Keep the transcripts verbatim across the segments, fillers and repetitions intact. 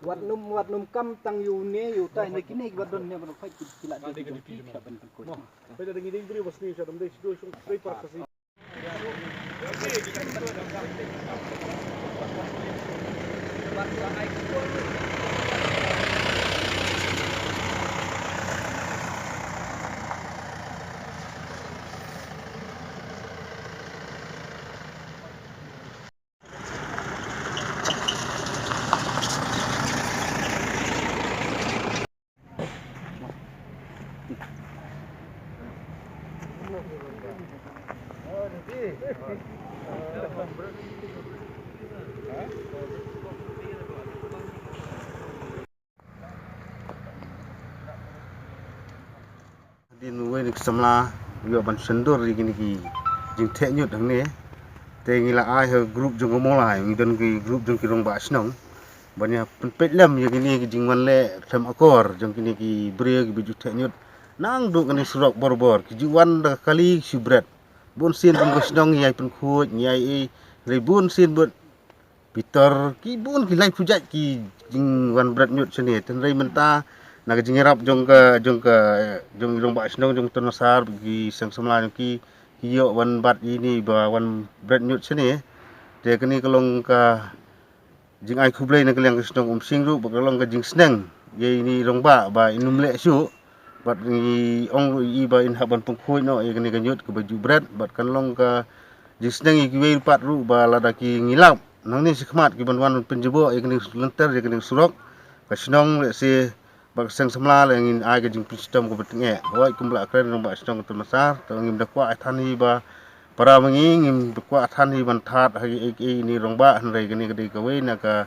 Wat num, wat num kam tang ïa une ïa uta, ne kine ki ba don ne ba don, ki la dei ki jong ki, ki la ban pynkhot. Hadien uwei na ki samla u ïoh ban shon dur ïa kine ki jingtheh ñiut hangne. Te ngi la ai ha group jong ka Mawlai, ngi don ki group jong ki rangbah shnong ban ïa pynpeit lem ïa kine ki jingwan leh khlem akor jong kine ki briew kiba ju theh ñiut. Nangduh kane surok bor bor ki ju wan da ka kali ki shu bret. Bun sien bun ka shnong ngi ai pynkhuid, ngi ai ei, hynrei bun sien bun Pitor ki bun ki lai pujat ki jingwan bret ñiut shane. Hynrei mynta na ka jingïarap jong ka, jong ka, jong i rangbah shnong jong Ton Masar, ki seng samla jong ki, ki ïoh wan bat ïa ine ba wan bret ñiut shane. Te kane ka long ka jingai khublei na ka liang ka shnong Umsing ruh, ba ka long ka jingsneng ïa ine i rangbah ba in ym leh shuh. Bad ngi ong ruh ïa i ba in hap ban pynkhuid noh ïa kane ka ñiut kaba ju bret, bad kan long ka jingsneng ïa kiwei pat ruh ba lada ki ngi lap nangne shakhmat ki ban wan pynjaboh ïa kane ka lynter, ïa kane ka surok, ka shnong lehse bad ka seng samla leh ngin ai ka jingpynshitom kaba tyngeh. Hooid, kumba la kren rangbah shnong Ton Masar, te ngim da kwah than hi ba para ma ngi, ngim da kwah than hi ban thad ha kiei kiei ine i rangbah, hynrei kane ka dei kawei na ka,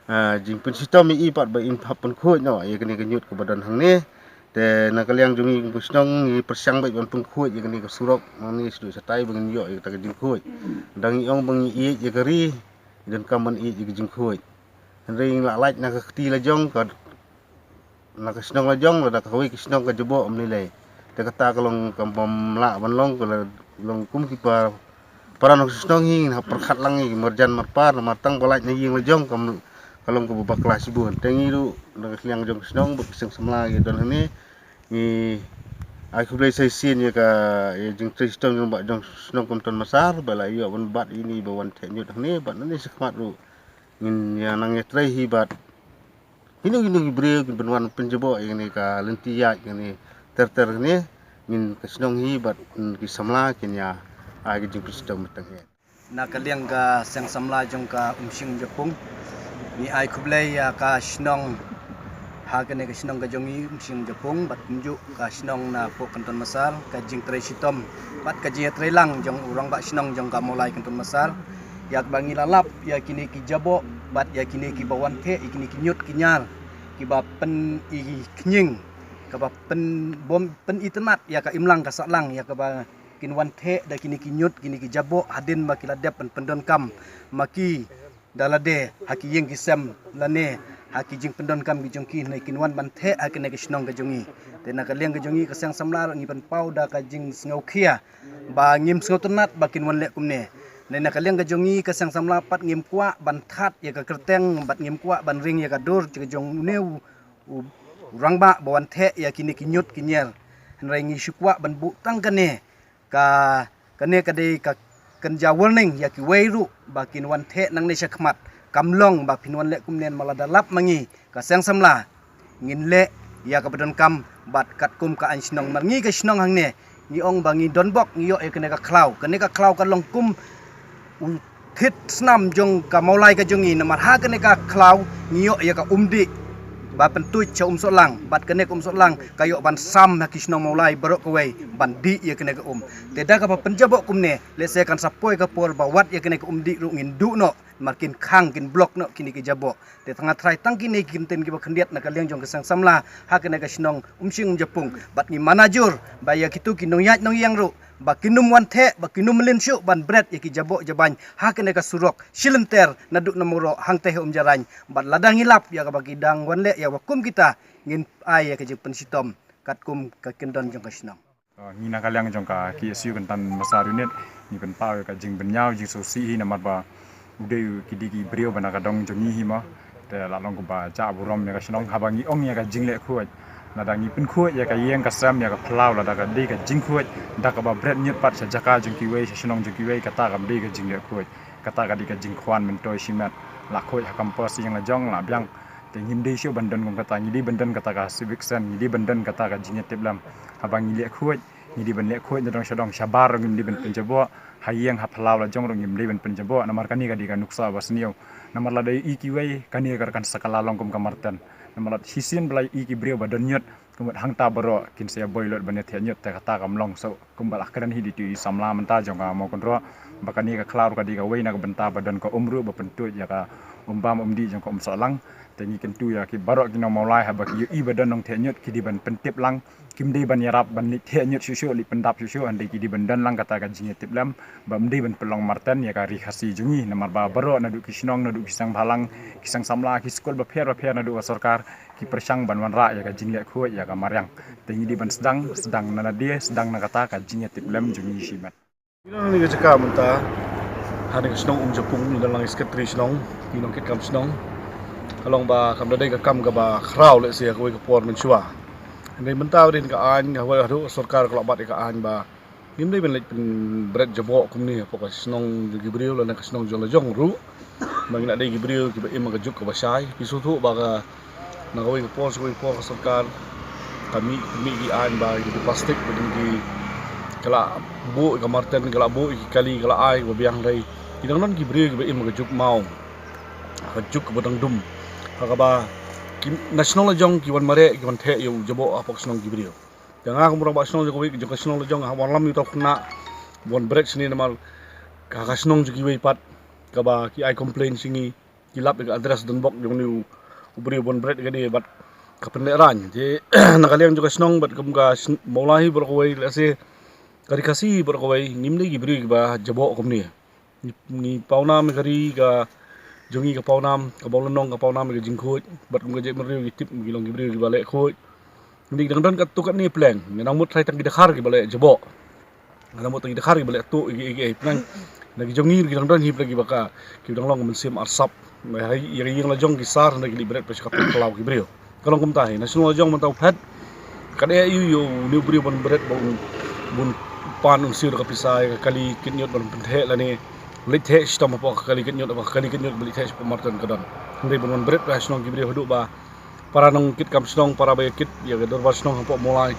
ah, jingpynshitom ïa i pat ba in hap pynkhuid noh ïa kane ka ñiut kaba don hangne. Te na ka liang jong ngi kum ka shnong ngi pyrshang beit ban pynkhuid ïa kane ka surok, nangne shaduh shatai ba ngin ïoh ïa kata ka jingkhuid. Dang ngi ong ba ngi ïeit ïa ka ri, ngi donkam ban ïeit ïa ka jingkhuid. Hynrei ngi la lait na ka kti la jong ka, na ka shnong la jong, lada kawei ka shnong ka jaboh ym lei lei. Te kata ka long kaba ym lah ban long, ka la long kum ki pa para nong shnong hi ngin hap pyrkhat lang ïa ki marjan marpar, namar tang ba lait na ïing la jong kam, ka long kaba bakla shibun. Te ngi ruh na ka liang jong ka shnong bad ki seng samla ki don hangne, ngi ai khublei sa shisien ïa ka, ïa jingtrei shitom jong ba jong shnong kum Ton Masar ba la ïoh ban bat ïa ine ba wan theh ñiut hangne, bad nangne shakhmat ruh ngin ïa nang ïatrei hi bad kino kino ki briew kin pynwan pynjaboh ïa kane ka lynti ïaid kane ter ter kane, ngin ka shnong hi bad ki samla kin ïa ai ka jingpynshitom ba tyngeh. Na ka liang ka seng samla jong ka Umsing Japung, ngi ai khublei ïa ka shnong, ha kane ka shnong ka jong ngi Umsing Japung, bad kumjuh ka shnong na poh Kanton Masar, ka jingtrei shitom bad ka jingïatrei lang jong u rangbah shnong jong ka Mawlai Kanton Masar, ïa kaba ngi la lap ïa kine ki jaboh bad ïa kine kiba wan theh ïa kine ki ñiut ki ñiar kiba pyn-i khñiang, kaba pyn-, bym pyn-itynnad ïa ka imlang ka sahlang, ïa kaba kin wan theh da kine ki ñiut kine ki jaboh hadien ba ki la dep ban pyndonkam ma ki da lade ha ki ïing ki sem lane ha ki jingpyndonkam ki jong ki, ne kin wan ban theh ha kane ka shnong ka jong ngi. Te na ka liang ka jong ngi ka seng samla ruh ngi pynpaw da ka jingsngewkhia ba ngim sngewtynnad ba kin wan leh kumne. Ne na ka liang ka jong ngi ka seng samla pat ngim kwah ban thad ïa ka kyrteng bad ngim kwah ban ring ïa ka dur ka jong une u, u rangbah ba wan theh ïa kine ki ñiut ki ñiar. Hynrei ngi shu kwah ban buh tang kane ka, kane ka dei ka kynja warning ïa kiwei ruh ba kin wan theh nangne shakhmat. Kam long ba phin wan leh kumne, ma lada lap ma ngi ka seng samla ngin leh ïa kaba donkam bad katkum ka aiñ shnong. Mar ngi ka shnong hangne ngi ong ba ngi donbok ngi ïoh ïa kane ka khlaw. Kane ka khlaw ka long kum u thied snam jong ka Mawlai ka jong ngi, namar ha kane ka khlaw ngi ïoh ïa ka umdih ba pyntuid sha Umsohlang, bad kane ka Umsohlang ka ïoh ban sam ha ki shnong Mawlai baroh kawei ban dih ïa kane ka um. Te da kaba pynjaboh kumne, lehse kan sa poi ka por ba wat ïa kane ka umdih ruh ngin duh noh, namar kin khang kin block noh kine ki jaboh. Te tang nga tharai tang kine ki kyntien kiba khyndiat na ka liang jong ka seng samla ha kane ka shnong Umsing Japung, bad ngi manjur ba ïa kito ki nongïaid nongïeng ruh ba kin ym wan theh, ba kin ym mlien shuh ban bret ïa ki jaboh jabaiñ ha kane ka surok shi lynter naduh na Mawroh hangtei ha Umjarain. Bad lada ngi lap ïa kaba ki dang wan leh ïa kaba kum kita, ngin ai ïa ka jingpynshitom katkum ka kyndon jong ka shnong. Ah, ngi na ka liang jong ka K S U Kanton Masar Unit, ngi pynpaw ïa ka jingbynñiaw jingsngewsih hi namar ba u dei u, ki dei ki briew ba na ka dong jong ngi hi mo. Te la long kaba jah burom ïa ka shnong haba ngi ong ïa ka jingleh khuid. Lada ngi pynkhuid ïa ka ïing ka sem ïa ka phyllaw lada ka dei ka jingkhuid da kaba bret ñiut pat sha jaka jong kiwei, sha shnong jong kiwei, kata kam dei ka jingleh khuid. Kata ka dei ka jingkhwan myntoi shimet. La khuid ha campus ïing la jong la biang. Te ngim dei shuh ban don kum kata, ngi dei ban don kata ka civic sense, ngi dei ban don kata ka jingïatiplem. Haba ngi leh khuid, ngi dei ban leh khuid na dong sha dong, shabar ruh ngim dei ban pynjaboh, ha ïing ha phyllaw la jong ruh ngim dei ban pynjaboh, namar kane ka dei ka nuksa ba sniew. Namar lada ïohi kiwei, kane ka dei kan sa ka la long kum ka marten. Namar lada shisien ba la ïohi ki briew ba don ñiut, kumta hangta baroh kin sa ïa boi lut ban ïa thiah ñiut, te kata kam long. So kumba la kren hi da itu i samla mynta jong ka Mawkynroh, ba kane ka khlaw ka dei kawei na ka bynta ba don ka um ruh ba pyntuid ïa ka um bam um dih jong ka Umsohlang. Te ngi kyntu ïa ki baroh ki nong Mawlai haba ki ïohi ba don nongthiah ñiut ki dei ban pyntip lang, kim dei ban ïarap ban leit thiah ñiut shuh shuh, leit pyndap shuh shuh, hynrei ki dei ban don lang kata ka jingïatiplem ba ym dei ban pynlong marten ïa ka Ri Khasi jong ngi. Namar ba baroh naduh ki shnong, naduh ki seng bhalang, ki seng samla, ki skul bapher bapher naduh ka sorkar, ki pyrshang ban wanrah ïa ka jingleh khuid ïa ka mariang. Te ngi dei ban sdang, sdang na lade, sdang na kata ka jingïatiplem jong ngi shimet. Ngi long ha kane ka jaka mynta, ha kane ka shnong Umjapung, ngi don lang i secretary shnong, ngi nongkitkam shnong. Ka long ba kam da dei ka kam kaba khraw lehse ha kawei ka por mynshuwa. Hynrei mynta u dei ka aiñ, ha kawei haduh sorkar ka la bat ïa ka aiñ ba ngim dei ban leit pynbret jaboh kumne hapoh ka shnong jong ki briew lane ka shnong jong la jong ruh. Ba ngi la dei ki briew kiba im ha ka juk kaba shai. Phi sngewthuh ba ka, na kawei ka por sha kawei ka por ka sorkar ka mih, ka mih ki aiñ ba ki plastik ba ki, ka la buh ïa ka marten, ka la buh ïa ki kali, ka la ai ba biang, hynrei ki dang don ki briew kiba im ha ka juk maw, ha ka juk kaba dang dum, ha kaba ki na shnong la jong ki wan mareh, ki wan theh ïa u jaboh hapoh ka shnong ki briew. Te nga kum u rangbah shnong jong kawei, jong ka shnong la jong, nga wan lam ïa uta u khynnah ban bret shane namar ka, ka shnong jong kiwei pat kaba ki ai complain sha ngi, ki lap ïa ka address donbok jong une u briew ban bret ïa kane bad ka pynlehraiñ. Te na ka liang jong ka shnong bad kum ka shnong Mawlai baroh kawei, lehse ka Ri Khasi baroh kawei, ngim dei ki briew kiba jaboh kumne. Ngi, ngi pawnam ïa ka ri ka jong ngi, ka pawnam, ka bawlynnong ka pawnam ïa ka jingkhuid, bad kum ka jaitbynriew ki tip ngi long ki briew kiba leh khuid. Ngi dang don katto katne pleng, ngi dang mut trai tang ki dkhar kiba leh jaboh. Nga la mut tang ki dkhar kiba leh tuh ïa ki, ïa ki, ïa ki pynang. Na ki jong ngi ki dang don hi pynang kiba ka, ki dang long ka mynsiem arsap. Ïa ka ïing la jong ki sar na ki leit bret pyrshah ka pynpaw ki briew. Ka long kumta hi na shnong la jong mynta u phet. Ka dei ïa u, ïa u, une u briew ban bret ba un, ban pan un siew da ka pisa ïa ka kali kit ñiut ban pyntheh lane leit theh shitom hapoh ka kali kit ñiut, hapoh ka kali kit ñiut ba leit theh shapoh marten ka don. Hynrei ban wan bret ba shnong ki briew haduh ba para nongkitkam shnong, para ba ïa kit ïa ka dorbar shnong hapoh Mawlai.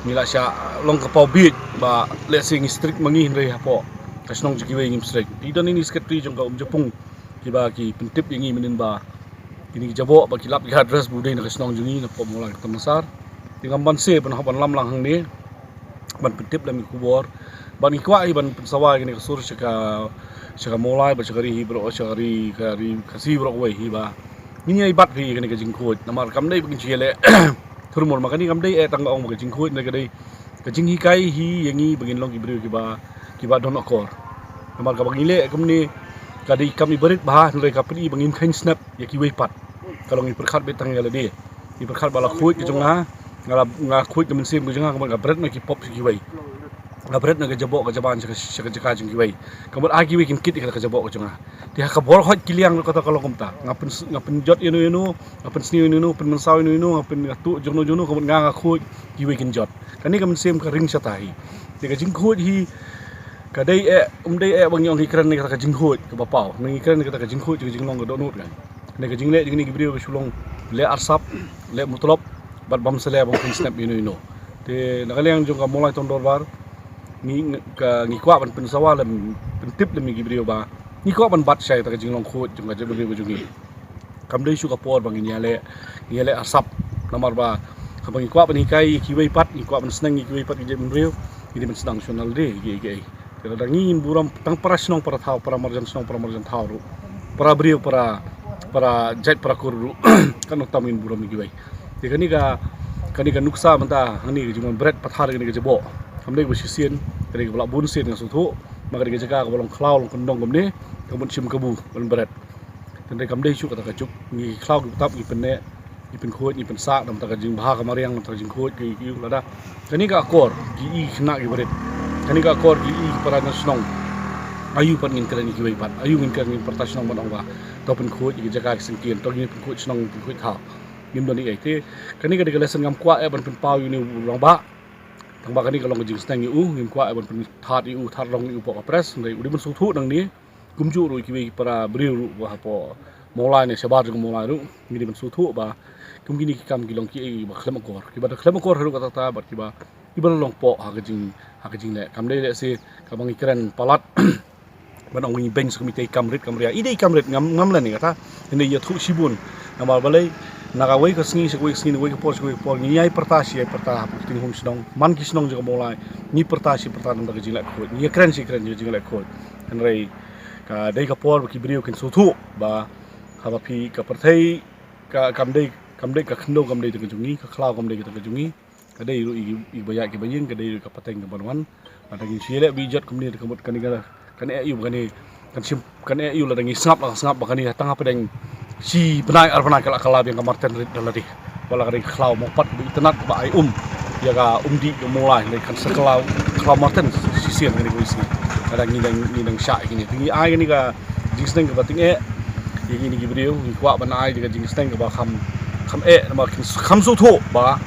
Ngi la shah long ka paw bieit ba lehse ngi strict ma ngi, hynrei hapoh ka shnong jong kiwei ngim strict. Te don ine i secretary jong ka Umjapung kiba ki pyntip ïa ngi mynnin ba kine ki jaboh ba ki lap ïa ka address ba u dei na ka shnong jong ngi na hapoh Mawlai ka Tamsar. Te ngam banse ban hap ban lam lang hangne ban pyntip lem ïa ka khubor. Bad ngi kwah hi ban pynsawa ïa kane ka sur sha ka, sha ka Mawlai bad sha ka ri hi baroh, sha ka ri, ka ri Khasi baroh kawei hi ba ngin ïai bat hi ïa kane ka jingkhuid. Namar kam dei ba ngin shu ïaleh thurmur, ma kane kam dei eh tang ka ong ba ka jingkhuid, hynrei ka dei ka jinghikai hi ïa ngi ba ngin long ki briew kiba, kiba don akor. Namar kaba ngi leh kumne ka dei kam iba rit bha, hynrei ka pyni ba ngim kheiñ snep ïa kiwei pat. Ka long ngi pyrkhat beit tang ïa lade. Ngi pyrkhat ba la khuid ka jong nga, nga la, nga khuid ka mynsiem ka jong nga, ka mut nga bret na ki pop sha kiwei. Nga bret na ka jaboh ka jaban sha ka, sha ka jaka jong kiwei. Ka mut ai kiwei kin kit ïa ka jaboh ka jong nga. Te ha ka bor hoi ki liang ruh kata ka long kumta. Nga pyn, nga pynjot ïano ïano, nga pynsniew ïano ïano, pynmynsaw ïano ïano, nga pyn, nga tuh jongno jongno, ka mut nga, nga khuid, kiwei kin jot. Kane ka mynsiem ka ring shata hi. Te ka jingkhuid hi ka dei eh, um dei eh ba ngi ong ngi kren ïa kata ka jingkhuid kaba paw. Ngi kren ïa kata ka jingkhuid ka jinglong ka dohnud kan. Kane ka jingleh jong kine ki briew ka shu long leh arsap, leh mutlop, bad bam sele bam kheiñ snep ïano ïano. Te na ka liang jong ka Mawlai Town Dorbar ngi, ka, ngi kwah ban pynsawa lem, pyntip lem ïa ki briew ba ngi kwah ban bat shai ïa kata ka jinglong khuid jong ka jaitbynriew ka jong ngi. Kam dei shuh ka por ba ngin ïaleh, ngin ïaleh arsap. Namar ba haba ngi kwah ban hikai ïa kiwei pat, ngi kwah ban sneng ïa kiwei pat ki jaitbynriew, ngi dei ban sdang shuh na lade ïa ki, ïa ki. Te lada ngi ngin burom tang para shnong para thaw, para marjan shnong para marjan thaw ruh, para briew, para, para jait para kur ruh, kan ong tam ngin burom ïa kiwei. Te kane ka, kane ka nuksa mynta hangne ka jingwan bret pathar kane ka jaboh kam dei kaba shisien, kane kaba lah bun sien nga sngewthuh. Ma kane ka jaka kaba long khlaw long kyndong kumne, ka mut shim kabu ban bret. Te hynrei kam dei shuh kata ka juk, ngi khlaw ngi tap ngi pynneh, ngi pynkhuid ngi pynsah na bynta ka jingbha ka mariang, na bynta ka jingkhuid ka ïa u lada. Kane ka akor ki i khynnah ki barit. Kane ka akor ki i para na shnong. Aïu pat ngin kren ïa kiwei pat, aïu ngin kren ïa ki para shnong ban ong ba To pynkhuid ïa ki jaka ki syngkien, to ngin pynkhuid shnong, pynkhuid thaw. Ngim don ei ei te. Kane ka dei ka lesson ngam kwah eh ban pynpaw ïa une u rangbah. Tangba kane ka long ka jingsneng ïa u, ngim kwah eh ban pynthad ïa u, thad rong ïa u hapoh ka press, hynrei u dei ban sngewthuh nangne. Kumjuh ruh ïa kiwei ki para briew ruh ba hapoh Mawlai ne shabar jong Mawlai ruh, ngi dei ban sngewthuh ba kum kine ki kam ki long kiei ba khlem akor, kiba da khlem akor haduh katta katta bad kiba, kiba la long poh ha ka jing, ha ka jingleh. Kam dei lehse kaba ngi kren palat ban ong ngi beiñ sa kum itei, kam rit kam ria, i dei kam rit, ngam, ngam len ïa kata. Hynrei ïathuh shibun. Namar balei, na kawei ka sngi sha kawei ka sngi, na kawei ka por sha kawei ka por, ngi ïai pyrta shi ïai pyrta hapoh ka jinghum shnong, man ki shnong jong ka Mawlai, ngi pyrta shi pyrta namar ka jingleh khuid, ngi ïakren shi kren ka jingleh khuid. Hynrei ka dei ka por ba ki briew kin sngewthuh ba haba phi, ka pyrthei ka, kam dei, kam dei ka khyndew kam dei tang ka jong ngi, ka khlaw kam dei tang ka jong ngi. Ka dei ruh ïa ki, ïa ki ba ïaid ki ba ïeng, ka dei ruh ka pateng ka ban wan. Lada ngin shu ïaleh ba ïeit kumne, ka mut kane ka, kan eh ïa u ba kane, kan shim, kan eh ïa u lada ngi sngap la ka sngap ba kane tang hapdeng shi bnai ar bnai ka la kylla biang ka marten rit da lade. Ba la ka dei ka khlaw mawpat ba itynnad ba ai um ïa ka umdih ka Mawlai, lei kan sa kylla khlaw marten shisien kane kawei sngi. Lada ngi dang, ngi dang shah ïa kine, te ngi ai kane ka jingsneng kaba tyngeh ïa kine ki briew, ngi kwah ban ai ïa ka jingsneng kaba kham, kham eh, namar kin, kham sngewthuh ba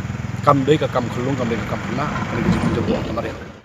kam dei ka kam khyllung, kam dei ka kam khynnah, kane ka jingpynjulor ka mariang.